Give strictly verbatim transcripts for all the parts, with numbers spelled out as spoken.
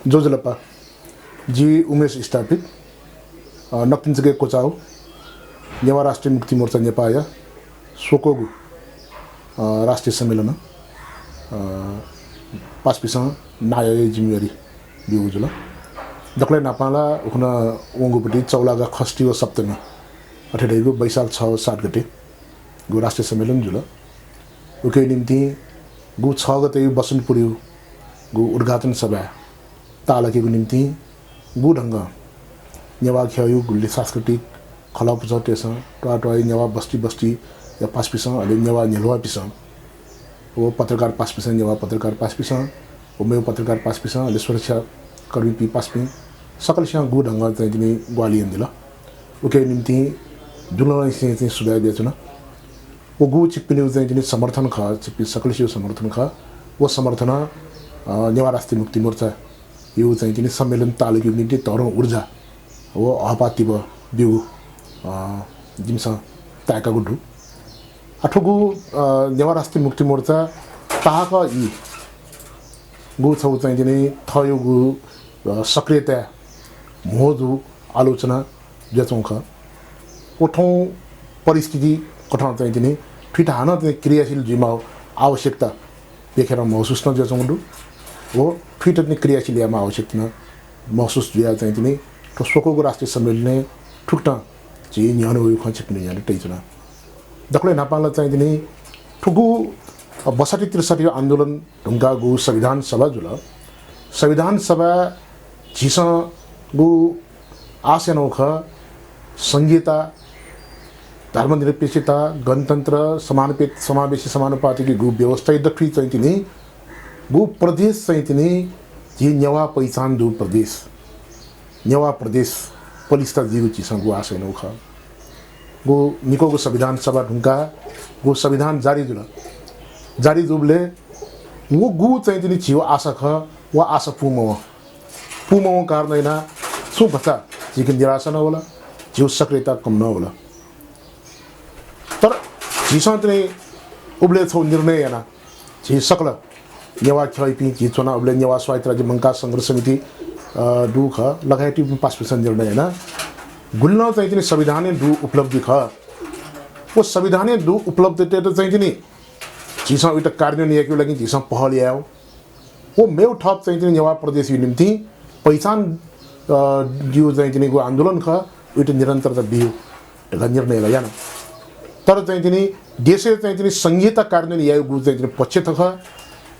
ज्वजलपा, जि उमेश स्थापित, अ, नकतिनि जक क्वचाःगु नेवाः राष्ट्रिय मुक्ति मोर्चा नेपाःया स्वक्वःगु, अ, राष्ट्रिय सम्मेलन, अ, पासापिसं नायःया जिम्मेवारी ब्यूगु जुल। दकलय् न्हापां ला उखुन्हु वंगु पति चौलागा खष्ठी व सप्तमी, अथे धइगु वैशाख छ व सात गते गु राष्ट्रिय सम्मेलन जुल। उके निम्तिं गु छ गते बसन्तपुरयु गु उद्घाटन सभाय् ताःलाकेगु निम्तिं गु ढंगं नेवाः ख्यःयु गुलि सांस्कृतिक खलः पुचःतय्सं, त्वाः त्वाःयु नेवाः बस्ती बस्तीया पासापिसं, अले नेवाः न्ह्यलुवापिसं व पत्रकार पासापिसं, नेवाः पत्रकार पासापिसं, व मेव पत्रकार पासापिसं, अले सुरक्षाकर्मीपिं पासापिं सकलसियां गु ढंगं चाहिँ तिनि ग्वाहालि यानादिल। उके निम्तिं दुनुगलंनिसें चाहिँ सुभाय् बियाच्वना। व गु छिकपिनिगु चाहिँ तिनि समर्थन खः, छिकपिं सकलसिगु समर्थन खः। व समर्थन, अ, नेवाः राष्ट्रिय मुक्ति मोर्चायु चाहिँ तिनि सम्मेलन ताःलाकेगु निम्तिं तःधं ऊर्जा व हःपाः तिबः ब्यूगु, अ, जिमिसं ताय्कागु दु। आ, थुगु, अ, नेवाः राष्ट्रिय मुक्ति मोर्चा ताःहाकःयु गु छगू चाहिँ तिनि थःयु गु, अ, सक्रियताय् म्हो जूगु आलोचना जुयाच्वंगु खः। व थौं परिस्थिति कथं चाहिँ तिनि थुइत हानं चाहिँ क्रियाशील जुइमाःगु आवश्यकता देखेर महसुस नं जुयाच्वंगु दु। व थुइत तिनि क्रियाशील यायेमाःगु आवश्यकता नं महसुस जुयाः चाहिँ तिनि थ्व स्वक्वःगु राष्ट्रिय सम्मेलनय् थुकथं झी न्ह्यःने वइगु खँ छिकपिनि न्ह्यःने तयाच्वना। दकलय् न्हापां ला चाहिँ तिनि थुगु, अ, बसठी त्रिसठीयु आन्दोलन धुंकाः गु संविधान सभा जुल। संविधान सभाय् झीसं गु आशा यानागु खः, संघीयता, धर्मनिरपेक्षता, गणतन्त्र, समानपे-, समावेशी समानुपातिक गु व्यवस्थायु दथुइ चाहिँ तिनि गु प्रदेश चाहिँ तिनि झी नेवाः पहिचान दुगु प्रदेश, नेवाः प्रदेश पलिस्था जुइगु झीसं गु आशा यानागु खः। गु निक्वःगु संविधान सभा धुंकाः गु संविधान जारी जुल। जारी जूबलय् व गु चाहिँ तिनि झीगु आशा खः, व आशा पूमवं। पूमवंगु कारणं यानाः छुं भचा झीके निराशा नं वल, झीगु सक्रियता कम नं वल। तर झीसं तिनि उबलय् छगू निर्णय याना, झी सकल नेवाः ख्यःयापिं झी च्वना, उबलय् नेवाः स्वायत्त राज्य मंकाः संघर्ष समिति, अ, दु खः, लगायतयापिं पासापिसं निर्णय याना, गुलि नं चाहिँ तिनि संविधानय् दु उपलब्धि खः, व संविधानय् दु उपलब्धितय्त चाहिँ तिनि झीसं उइत कार्यान्वयन यायेकेगु लागि झीसं पहल यायेगु। व मेव थप चाहिँ तिनि नेवाः प्रदेशयु निम्तिं पहिचान, अ, यु चाहिँ तिनि गु आन्दोलन खः, उइत निरन्तरता बियु धकाः निर्णय ला याना। तर चाहिँ तिनि देशय् चाहिँ तिनि संघीयता कार्यान्वयन यायेगु चाहिँ तिनि पक्षत खः।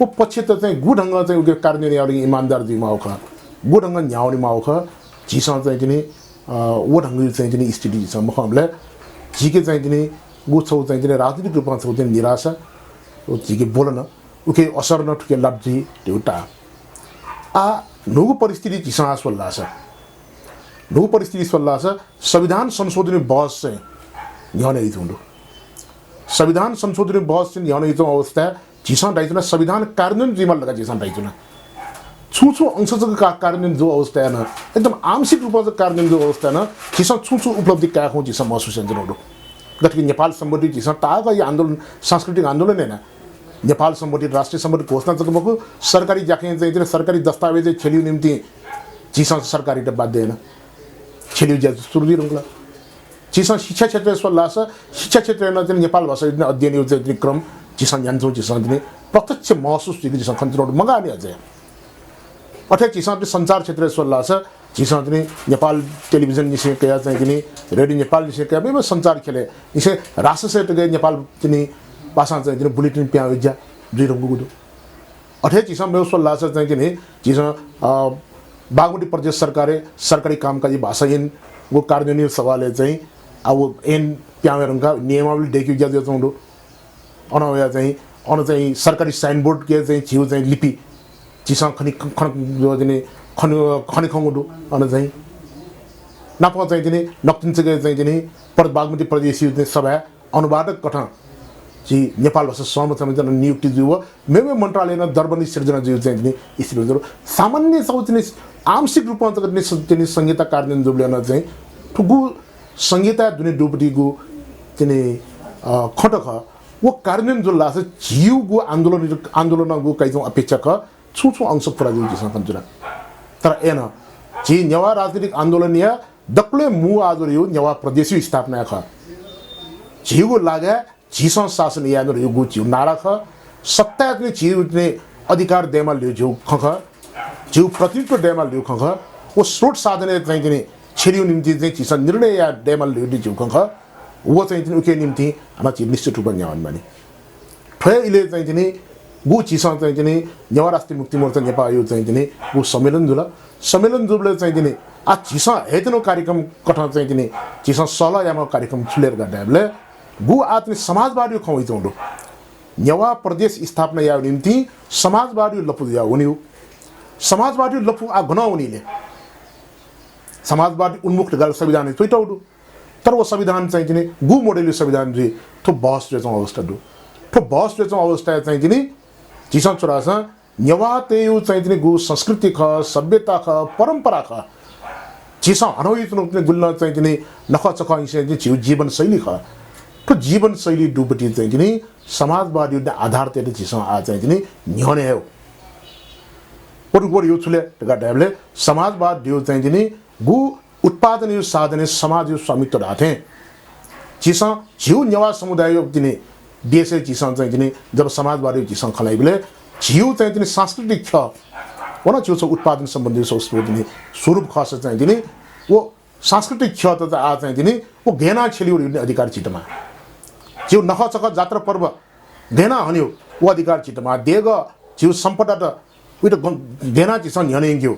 व पक्षत चाहिँ गु ढंगं चाहिँ उके कार्यान्वयन यायेगु लागि इमानदार जुइमाःगु खः, गु ढंगं न्ह्याः वनेमाःगु खः। झीसं चाहिँ तिनि, अ, व ढंगयु चाहिँ तिनि स्थिति झीसं मखंबलय् झीके चाहिँ तिनि गु छगू चाहिँ तिनि राजनीतिक रूपं छगू तिनि निराशा व झीके ब्वलन। उके असर नं थुके लात जुइ धइगु ताः। आ, न्हूगु परिस्थिति झीसं आः स्वल धाःसा, न्हूगु परिस्थिति स्वल धाःसा संविधान संशोधनयु बहस चाहिँ न्ह्यःने जुइच्वंगु दु। संविधान संशोधनयु बहस चाहिँ न्ह्यःने जुइच्वंगु अवस्थाय् झीसं धाइच्वना संविधान कार्यान्वयन जुइमाल धकाः झीसं धाइच्वना। छुं छुं अंश जक का-, कार्यान्वयन जूगु अवस्थाय् नं, एकदम आंशिक रूपं जक कार्यान्वयन जूगु अवस्थाय् नं झीसं छुं छुं उपलब्धि काये खंगु झीसं महसुस यानाच्वनागु दु। गथेकि नेपाल सम्बत झीसं ताःहाकःयु आन्दोलन, सांस्कृतिक आन्दोलन याना। नेपाल सम्बत, राष्ट्रिय सम्बत घोषणा जक मखु, सरकारी ज्याखँय् चाहिँ तिनि सरकारी दस्तावेजय् छ्यलेयु निम्तिं झीसं सरकारयात बाध्य याना। छ्यलेयु ज्या सुरु जुइधुंकल। झीसं शिक्षा क्षेत्रय् स्वल धाःसा, शिक्षा क्षेत्रय् नं तिनि नेपाल भाषायु तिनि अध्ययनयु चाहिँ तिनि क्रम झीसं न्ह्यानाच्वंगु, झीसं तिनि प्रत्यक्ष महसुस जुइक झीसं खनाच्वनागु दु, मगाःनि अझै। अथे झीसं तिनि सञ्चार क्षेत्रय् स्वल धाःसा, झीसं तिनि नेपाल टेलिभिजननिसें कयाः चाहिँ तिनि रेडियो नेपालनिसें कयाः मेमेगु सञ्चार ख्यलय् निसें राससय् तक नेपाल तिनि भाषां चाहिँ तिनि बुलेटिन पिहां वइगु ज्या जुइधुंकूगु दु। अथे झीसं मेव स्वल धाःसा चाहिँ तिनि झीसं, अ, बागमती प्रदेश सरकारय् सरकारी कामकाजी भाषा ऐन व कार्यान्वयनयु सवालय् चाहिँ आ व ऐन पिहां वये धुंकाः नियमावली दय्केगु ज्या जुयाच्वंगु दु। अन वयाः चाहिँ, अन चाहिँ सरकारी साइनबोर्डके चाहिँ झीगु चाहिँ लिपि झीसं खने, खने, खने, खने खंगु दु। अन चाहिँ नापं चाहिँ तिनि नकतिनि जक चाहिँ तिनि प्र-, बागमती प्रदेशयु चाहिँ सभाय् अनुवादक कथं झी नेपाल भाषा संरक्षण समितिं नियुक्ति जुइव मेमेगु मन्त्रालयं दरबन्दी सिर्जना जुइव चाहिँ तिनि स्थिति जुल। सामान्य छगू तिनि आंशिक रूपं जक तिनि स-, तिनि संघीयता कार्यान्वयन जूबलय् नं चाहिँ थुगु संघीयता दुने दुपतिगु तिनि, अ, खँत खः। व कार्यान्वयन जुल धाःसा झीगु आन्दोलन, आन्दोलनगु कयाच्वंगु अपेक्षा खः। छुं छुं अंश पूरा जूगु झीसं खनाच्वना। तर अय्नं झी नेवाः राजनीतिक आन्दोलनया दकलय् मू आजु धइगु नेवाः प्रदेशया स्थापना खः। झीगु लागाय् झीसं शासन यायेनु धइगु झीगु नारा खः। सत्ताय् तिनि झीगु तिनि अधिकार दयेमाल धइगु झीगु खँ खः। झीगु प्रतिनिधित्व दयेमाल धइगु खँ खः। व स्रोत साधनय् चाहिँ तिनि छ्यलेगु निम्तिं चाहिँ झीसं निर्णय याये दयेमाल धइगु झीगु खँ खः। व चाहिँ तिनि उकिया निम्तिं हानं झी निश्चित रूपं न्ह्याः वनेमानि। थ्व हे इलय् चाहिँ तिनि गु झीसं चाहिँ तिनि नेवाः राष्ट्रिय मुक्ति मोर्चा नेपाःया चाहिँ तिनि गु सम्मेलन जुल। सम्मेलन जूबलय् चाहिँ तिनि आः झीसं हयेत्यनागु कार्यक्रम कथं चाहिँ तिनि झीसं सहलह यायेमाःगु कार्यक्रम छु ले धकाः धायेबलय् गु आः तिनि समाजवादया खँ वइच्वंगु दु। नेवाः प्रदेश स्थापना यायेगु निम्तिं समाजवादया लँपु जुयाः वनेगु। समाजवादया लँपु आः गनं वनी ले? समाजवादी उन्मुख धकाः संविधानय् च्वयातःगु दु। तर व संविधान चाहिँ तिनि गु मोडेलया संविधान जुइ, थ्व बहस जुयाच्वंगु अवस्था दु। थ्व बहस जुयाच्वंगु अवस्थाय् चाहिँ तिनि झीसं छु धाःसा नेवाःतय्‌गु चाहिँ तिनि गु संस्कृति खः, सभ्यता खः, परम्परा खः। झीसं हनावयाच्वनागु तिनि गुलि नं चाहिँ तिनि नखःचखःनिसें तिनि झीगु जीवनशैली खः। थ्व जीवनशैली दुपट्टि चाहिँ तिनि समाजवादया आधार तयाः झीसं आः चाहिँ तिनि न्ह्यःने हयेगु। व धइगु छु ले धकाः धायेबलय् समाजवादया चाहिँ तिनि गु उत्पादनया साधनय् समाजया स्वामित्व धाःथें झीसं झीगु नेवाः समुदायया तिनि देशय् झीसं चाहिँ तिनि जब समाजवादया झीसं खँ ल्हाइबलय् झीगु चाहिँ तिनि सांस्कृतिक ख्यः व नं झीगु छगू उत्पादन सम्बन्धी छगू तिनि स्वरूप खःसा चाहिँ तिनि व सांस्कृतिक ख्यःत आः चाहिँ तिनि व गय् यानाः छ्यलेगु तिनि अधिकार झीत माः। झीगु नखःचखः जात्रा पर्व गय् यानाः हनेगु व अधिकार झीत माः। देगः झीगु सम्पदात उइत ग-, गय् यानाः झीसं न्ह्यःने यंकेगु,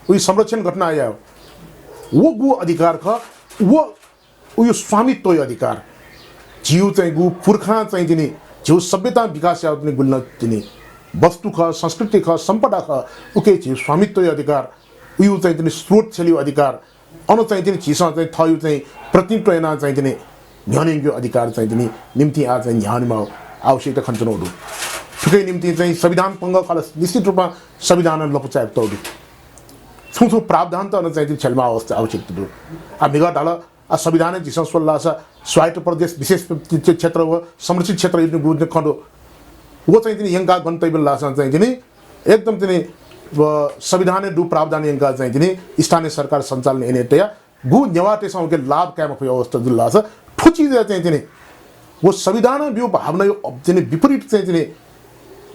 उइ संरक्षण गथे यानाः यायेगु, व गु अधिकार खः, व उया स्वामित्वया अधिकार। झीगु चाहिँ गु पुर्खां चाहिँ तिनि झीगु सभ्यतां विकास याःगु तिनि गुलि नं तिनि वस्तु खः, संस्कृति खः, सम्पदा खः, उके झीगु स्वामित्वया अधिकार, उया चाहिँ तिनि स्रोत छ्यलेगु अधिकार, अन चाहिँ तिनि झीसं चाहिँ थःगु चाहिँ प्रतिनिधित्व यानाः चाहिँ तिनि न्ह्यःने यंकेगु अधिकार चाहिँ तिनि निम्तिं आः चाहिँ न्ह्याः वनेमाःगु आवश्यकता खनाच्वनागु दु। थुकिया निम्तिं चाहिँ संविधान पंगः खलः निश्चित रूपं संविधानं लँपु चायेकेत दु। छुं छुं प्रावधानत अन चाहिँ तिनि छ्यलेमाःगु अवस्था आवश्यकता दु। आः म्हिगः धाल, आः संविधानय् झीसं स्वल धाःसा स्वायत्त प्रदेश, विशेष क्षेत्र व संरक्षित क्षेत्रया गुगु खँ दु। व चाहिँ तिनि यंकाः गन तइबलय् धाःसा चाहिँ तिनि एकदम तिनि, अ, संविधानय् दुगु प्रावधान यंकाः चाहिँ तिनि स्थानीय सरकार सञ्चालन यानाः तयाः गु नेवाःतय्‌सं उके लाभ काये मफुगु अवस्था जुल धाःसा थ्व चिजया चाहिँ तिनि व संविधानं ब्यूगु भावनाया अ-, तिनि विपरीत चाहिँ तिनि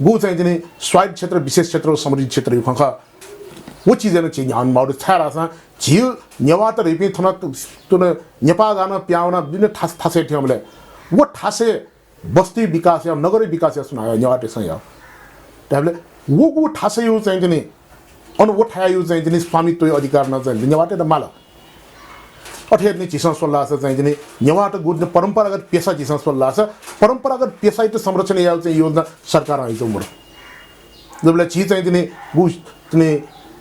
गु चाहिँ तिनि स्वायत्त क्षेत्र, विशेष क्षेत्र व संरक्षित क्षेत्रया खँ खः। व चिजय् नं झी न्ह्याः वनेमाःगु दु, छाय् धाःसा झी नेवाःत धइपिं थन तुं नेपाःगानं पिहां वनाः विभिन्न थास-, थासय् थ्यंबलय् व थासय् बस्ती विकास याः, नगर विकास याः सुनां याः, नेवाःतय्‌सं याः। धायेबलय् व गु थासय्‌या चाहिँ तिनि अन व थाय्‌या चाहिँ तिनि स्वामित्वया अधिकार नं चाहिँ नेवाःतय्‌त माल। अथे हे तिनि झीसं स्वल धाःसा चाहिँ तिनि नेवाःत गु तिनि परम्परागत पेसा झीसं स्वल धाःसा परम्परागत पेसायात संरक्षण यायेगु चाहिँ योजना सरकारं हयाच्वंगु मदु। जबलय् झी चाहिँ तिनि गु तिनि,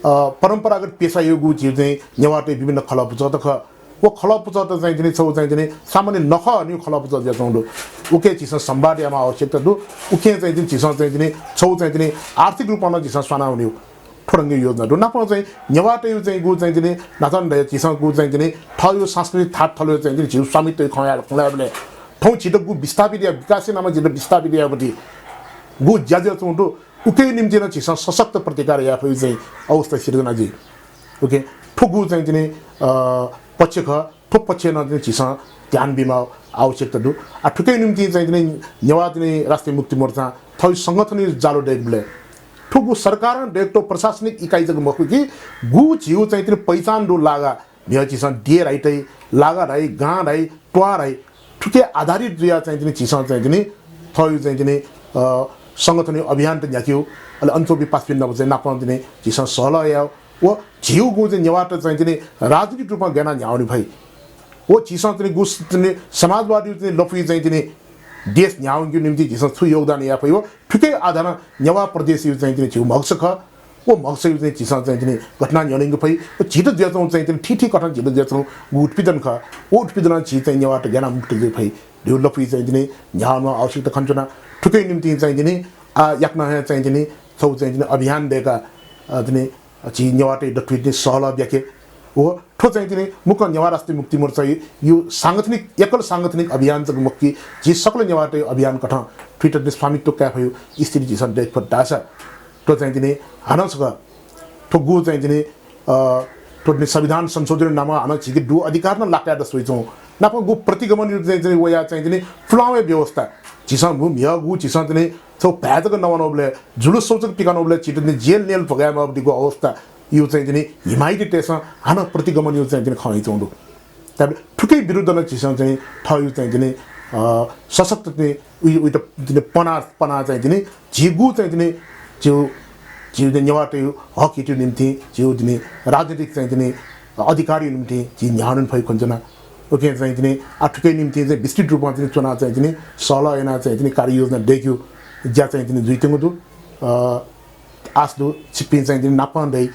अ, परम्परागत पेसाया गु झी चाहिँ नेवाःतय् विभिन्न खलः पुचःत खः। व खलः पुचःत चाहिँ तिनि छगू चाहिँ तिनि सामान्य नखः हनेगु खलः पुचः जुयाच्वंगु दु। उके झीसं संवाद यायेमाःगु आवश्यकता दु। उके चाहिँ तिनि झीसं चाहिँ तिनि छगू चाहिँ तिनि आर्थिक रूपं नं झीसं स्वाना वनेगु थ्व धंगु योजना दु। नापं चाहिँ नेवाःतय्‌या चाहिँ गु चाहिँ तिनि न्हाचः नं धया झीसं गु चाहिँ तिनि थःगु सांस्कृतिक थात थलय् चाहिँ तिनि झीगु स्वामित्वया खँ ल्हायेबलय् थौं झीत गु विस्थापित याः, विकासया नामं झीत विस्थापित याःगु ज्या जुयाच्वंगु दु। उके निम्तिं नं झीसं सशक्त प्रतिकार याये फइगु चाहिँ अवस्था सिर्जना जुइ। OK, थ्व गु चाहिँ तिनि, अ, पक्ष खः, थ्व पक्षय् नं तिनि झीसं ध्यान बीमाःगु आवश्यकता दु। आः थुके निम्तिं चाहिँ तिनि नेवाः तिनि राष्ट्रिय मुक्ति मोर्चां थःगु संगठनया जालु दय्‌केबलय् थ्व गु सरकारं दय्‌केत प्रशासनिक इकाइ जक मखु कि गु झीगु चाहिँ तिनि पहिचान दु लागा, म्हिगः झीसं देय् धाइ, लागा धाइ, गां धाइ, त्वाः धाइ, थुके आधारित जुयाः चाहिँ तिनि झीसं चाहिँ तिनि थःगु चाहिँ तिनि, अ, संगठनया अभियानत न्ह्याकेगु, अले अन च्वंपिं पासापिं नाप चाहिँ नापं तिनि झीसं सहलह यायेगु। व झीगु चाहिँ नेवाःत चाहिँ तिनि राजनीतिक रूपं गय् यानाः न्ह्याः वने फइ। व झीसं तिनि गु तिनि समाजवादी तिनि लँपुइ चाहिँ तिनि देश न्ह्याः वंकेगु निम्तिं झीसं छु योगदान याये फइ व थुके आधारं नेवाः प्रदेशया चाहिँ तिनि झीगु म्हगस खः। व म्हगसया चाहिँ झीसं चाहिँ तिनि गथे यानाः न्ह्यःने यंके फइ। व झीत जुयाच्वंगु चाहिँ तिनि थीथी कथं झीत जुयाच्वंगु उत्पीडन खः। व उत्पीडनं झी चाहिँ नेवाःत गय् यानाः मुक्त जुइ फइ धइगु लँपुइ चाहिँ तिनि न्ह्याः वनेमाःगु आवश्यकता खनाच्वना। थुके निम्तिं चाहिँ तिनि आः याकनं हे चाहिँ तिनि छगू चाहिँ तिनि अभियान दय्‌काः, अ, तिनि झी नेवाःतय् दथुइ तिनि सहलह ब्याके। व थ्व चाहिँ तिनि मुक्कं नेवाः राष्ट्रिय मुक्ति मोर्चाया सांगठनिक, एकल सांगठनिक अभियान जक मखु कि झी सकल नेवाःतय् अभियान कथं थुइत तिनि स्वामित्व काये फइगु स्थिति झीसं दय्‌के फत धाःसा थ्व चाहिँ तिनि हानं छकः थ्व गु चाहिँ तिनि, अ, थ्व तिनि संविधान संशोधन नामं हानं झीके दु अधिकार नं लाकाय् दस्वइच्वं। नापं गु प्रतिगमन यु चाहिँ तिनि वया चाहिँ तिनि पुलांवया व्यवस्था। झीसं गु म्हिगु झीसं तिनि छौ भाय् जक नवानाबलय्, जुलुस सौ जक पिकानाबलय् झीत तिनि जेल नेल भगायेमाःगु अवस्था यु चाहिँ तिनि हिमायतीतय्सं हानं प्रतिगमन यु चाहिँ तिनि खँ हिच्वं दु। तब थुके विरुद्ध नं झीसं चाहिँ थयु चाहिँ तिनि, अ, सशक्त तिनि उइ, उइत तिनि पना, पना चाहिँ तिनि झीगु चाहिँ तिनि झीउ, झीउ तिनि नेवाःतयु हक हितु निम्ति, झीउ तिनि राजनीतिक चाहिँ तिनि अधिकारयु निम्ति झी न्ह्याःनुन फइ खन च्वना। उके चाहिँ तिनि आ थुके निम्ति चाहिँ विस्तृत रूपमा तिनि च्वना चाहिँ तिनि सल्लाह याना चाहिँ तिनि कार्ययोजना दय्कु ज्या चाहिँ तिनि जुइत्यंगु दु। अ, आश दु छिपिं चाहिँ तिनि नापं दइ,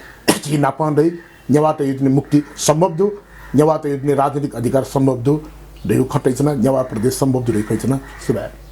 झी नापं दइ, नेवाःतयु तिनि मुक्ति सम्भव दु, नेवाःतयु तिनि राजनीतिक अधिकार सम्भव दु, दयु खँ तइच्वना, नेवाः प्रदेश सम्भव दु दयु खइच्वना। सुभाय्।